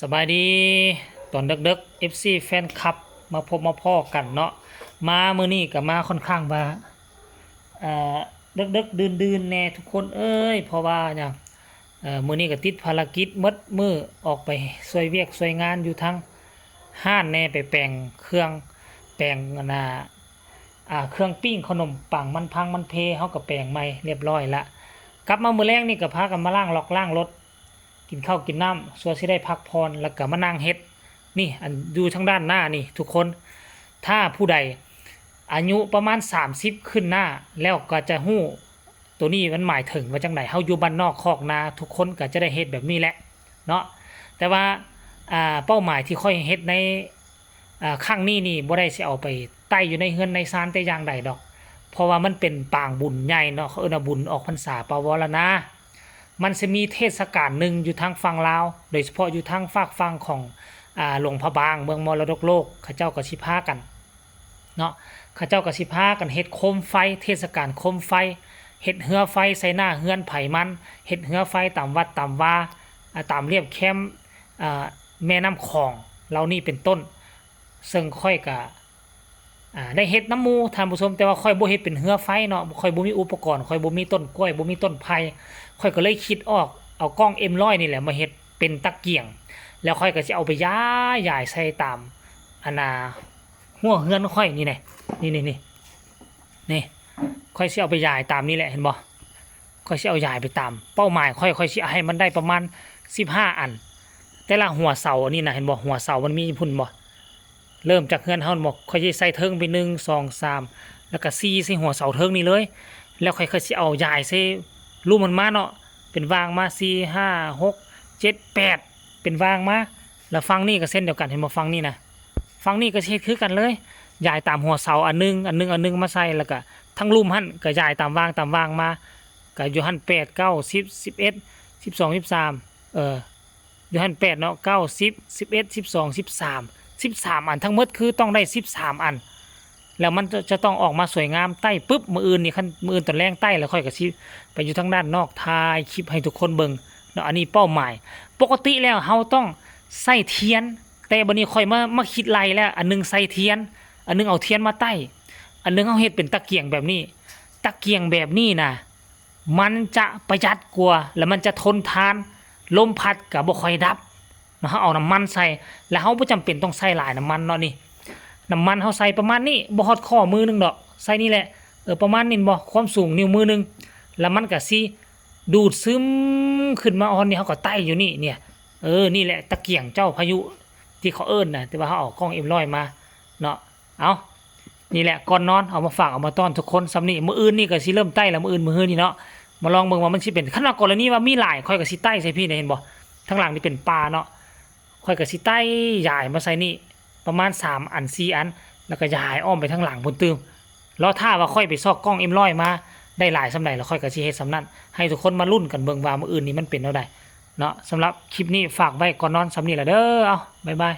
ສະບາຍດີຕອນເດິກໆ ເອັຟຊີ ແຟນຄລັບ ມາພົບມາພໍ້ກັນເນາະ. ມາມື້ນີ້ກໍມາຄ່ອນຂ້າງວ່າ ເອີ ເດິກໆ ດື່ນໆ ແດ່ທຸກຄົນເອີຍ ເພາະວ່າຫຍັງ ເອີ ມື້ນີ້ກໍຕິດພາລະກິດໝົດມື້ ອອກໄປຊ່ວຍວຽກຊ່ວຍງານຢູ່ທາງຮ້ານແດ່ ໄປແປງເຄື່ອງ ແປງອັນນ່າ ອ່າ ເຄື່ອງປີ້ງ ຂະໜົມປັງ ມັນພັງມັນເພ ເຮົາກໍແປງໃໝ່ລຽບຮ້ອຍລະ. ກັບມາມື້ແລງນີ້ກໍພາກັນມາລ້າງລັອກລ້າງລົດ ກິນເຂົ້າກິນນ້ຳ ຊົ່ວຊິໄດ້ພັກຜ່ອນ ແລ້ວກໍມານັ່ງເຮັດ. ນີ້ ອັນຢູ່ທາງດ້ານໜ້ານີ້ທຸກຄົນ ຖ້າຜູ້ໃດອາຍຸປະມານສາມສິບຂຶ້ນໜ້າ ແລ້ວກໍຈະຮູ້ ໂຕນີ້ມັນໝາຍເຖິງວ່າຈັ່ງໃດ? ເຮົາຢູ່ບ້ານນອກຄອກນາ ທຸກຄົນກໍຈະໄດ້ເຮັດແບບນີ້ແຫຼະເນາະ. ແຕ່ວ່າ ອ່າ ເປົ້າໝາຍທີ່ຂ້ອຍເຮັດໃນ ອ່າ ຄັ້ງນີ້ນີ້ ບໍ່ໄດ້ຊິເອົາໄປໄຕ້ຢູ່ໃນເຮືອນໃນຊານແຕ່ຢ່າງໃດດອກ ເພາະວ່າມັນເປັນປາງບຸນໃຫຍ່ເນາະ ເຂົາເອີ້ນວ່າບຸນອອກພັນສາປະວໍລະນາ. ມັນຊິມີເທດສະການໜຶ່ງຢູ່ທາງຝັ່ງລາວ ໂດຍສະເພາະຢູ່ທາງຟາກຝັ່ງຂອງ ອ່າ ຫຼວງພະບາງ ເມືອງມໍລະດົກໂລກ ເຂົາເຈົ້າກໍຊິພາກັນ ເນາະ ເຂົາເຈົ້າກໍຊິພາກັນເຮັດໂຄມໄຟ ເທດສະການໂຄມໄຟ ເຮັດເຮືອໄຟໃສ່ໜ້າເຮືອນໃຜມັນ ເຮັດເຮືອໄຟຕາມວັດຕາມວາ ອາ ຕາມລຽບແຄມ ອາ ແມ່ນ້ຳຂອງເຫຼົ່ານີ້ເປັນຕົ້ນ. ເຊິ່ງຂ້ອຍກະ ອາ ໄດ້ເຮັດນຳໝູ່ທ່ານຜູ້ຊົມ ແຕ່ວ່າຂ້ອຍບໍ່ເຮັດເປັນເຮືອໄຟເນາະ ຂ້ອຍບໍ່ມີອຸປະກອນ ຂ້ອຍບໍ່ມີຕົ້ນກ້ວຍ ບໍ່ມີຕົ້ນໄຜ່ ຂ້ອຍກໍເລີຍຄິດອອກເອົາກ້ອງເອັມຮ້ອຍນີ້ແຫຼະມາເຮັດເປັນຕະກຽງ ແລ້ວຂ້ອຍກໍຊິເອົາໄປຢາຍ ຢາຍໃສ່ຕາມ ອັນນ່າ ຮົ້ວເຮືອນຂ້ອຍນີ້ແຫຼະ ນີ້ໆໆ ນີ້ ຂ້ອຍຊິເອົາໄປຢາຍຕາມນີ້ແຫຼະ ເຫັນບໍ່? ຂ້ອຍຊິເອົາຢາຍໄປຕາມເປົ້າໝາຍຂ້ອຍ ຂ້ອຍຊິເອົາໃຫ້ມັນໄດ້ປະມານສິບຫ້າອັນ ແຕ່ລະຫົວເສົາອັນນີ້ນະ ເຫັນບໍ່? ຫົວເສົາມັນມີພຸ້ນບໍ່? ເລີ່ມຈາກເຮືອນເຮົາແມ່ນບໍ່? ຂ້ອຍຊິໃສ່ເທິງໄປ ໜຶ່ງ ສອງ ສາມ ແລ້ວກະ ສີ່ ໃສ່ຫົວເສົາເທິງນີ້ເລີຍ ແລ້ວຂ້ອຍ ຂ້ອຍຊິເອົາຢາຍໃສ່ລຸ່ມມັນມາເນາະ ເປັນວາງມາ ສີ່ ຫ້າ ຫົກ ເຈັດ ແປດ ເປັນວາງມາ ແລ້ວຝັ່ງນີ້ກໍເຊັ່ນດຽວກັນ ເຫັນບໍ່? ຝັ່ງນີ້ນະ ຝັ່ງນີ້ກໍຊິເຮັດຄືກັນເລີຍ ຢາຍຕາມຫົວເສົາອັນໜຶ່ງ ອັນໜຶ່ງ ອັນໜຶ່ງມາໃສ່ ແລ້ວກະທັງລຸ່ມຫັ້ນກໍຢາຍຕາມວາງ ຕາມວາງມາ ກໍຢູ່ຫັ້ນ ແປດ ເກົ້າ ສິບ ສິບເອັດ ສິບສອງ ສິບສາມ ເອີ ຢູ່ຫັ້ນ ແປດເນາະ ເກົ້າ ສິບ ສິບເອັດ ສິບສອງ ສິບສາມ ສິບສາມອັນ ທັງໝົດຄືຕ້ອງໄດ້ສິບສາມອັນ ແລ້ວມັນຈະ ຈະຕ້ອງອອກມາສວຍງາມ ໄຕ້ປຶບ ມື້ອື່ນນີ້ ຄັນມື້ອື່ນຕອນແລງໄຕ້ ແລ້ວຂ້ອຍກໍຊິໄປຢູ່ທາງດ້ານນອກ ຖ່າຍຄລິບໃຫ້ທຸກຄົນເບິ່ງເນາະ. ອັນນີ້ເປົ້າໝາຍ ປົກກະຕິແລ້ວເຮົາຕ້ອງໃຊ້ທຽນ ແຕ່ບັດນີ້ຂ້ອຍມາ ມາຄິດໄລ່ແລ້ວ ອັນໜຶ່ງໃສ່ທຽນ ອັນໜຶ່ງເອົາທຽນມາໄຕ້ ອັນໜຶ່ງເຮົາເຮັດເປັນຕະກຽງແບບນີ້ ຕະກຽງແບບນີ້ນະ ມັນຈະປະຢັດກວ່າ ແລະ ມັນຈະທົນທານ ລົມພັດກໍບໍ່ຄ່ອຍດັບເນາະ. ເຮົາເອົານ້ຳມັນໃສ່ ແລະ ເຮົາບໍ່ຈຳເປັນຕ້ອງໃສ່ຫຼາຍນ້ຳມັນເນາະ ນີ້ ນ້ຳມັນເຮົາໃສ່ປະມານນີ້ ບໍ່ຮອດຂໍ້ມືໜຶ່ງດອກ ໃສ່ນີ້ແຫຼະ ເອີ ປະມານນີ້ ເຫັນບໍ່? ຄວາມສູງນິ້ວມືໜຶ່ງ ແລ້ວມັນກໍຊິດູດຊຶມຂຶ້ນມາຮອດນີ້ ເຮົາກໍໄຕ້ຢູ່ນີ້ ເນຍ ເອີ ນີ້ແຫຼະຕະກຽງເຈົ້າພາຍຸທີ່ເຂົາເອີ້ນນະ ແຕ່ວ່າເຮົາເອົາກ້ອງເອັມຮ້ອຍມາເນາະ. ເອົາ ນີ້ແຫຼະ ກ່ອນນອນ ເອົາມາຝາກ ເອົາມາຕ້ອນທຸກຄົນຊ່ຳນີ້ ມື້ອື່ນນີ້ກໍຊິເລີ່ມໄຕ້ແລ້ວ ມື້ອື່ນ ມື້ຮືນີ້ເນາະ ມາລອງເບິ່ງວ່າມັນຊິເປັນ ຄັນວ່າກໍລະນີວ່າມີຫຼາຍ ຂ້ອຍກໍຊິໄຕ້ໃສ່ພີ້ນະ ເຫັນບໍ່? ທາງຫຼັງນີ້ເປັນປ່າເນາະ ຂ້ອຍກໍຊິໄຕ້ຢາຍມາໃສ່ນີ້ ປະມານສາມອັນ ສີ່ອັນ ແລ້ວກໍຢາຍອ້ອມໄປທາງຫຼັງພຸ້ນຕື່ມ. ລໍຖ້າວ່າຂ້ອຍໄປຊອກກ້ອງເອັມຮ້ອຍມາໄດ້ຫຼາຍຊ່ຳໃດ ແລ້ວຂ້ອຍກໍຊິເຮັດຊ່ຳນັ້ນ ໃຫ້ທຸກຄົນມາລຸ້ນກັນເບິ່ງວ່າມື້ອື່ນນີ້ມັນເປັນແນວໃດເນາະ. ສຳລັບຄລິບນີ້ຝາກໄວ້ກ່ອນນອນຊ່ຳນີ້ລະເດີ ເອົາ ບາຍບາຍ.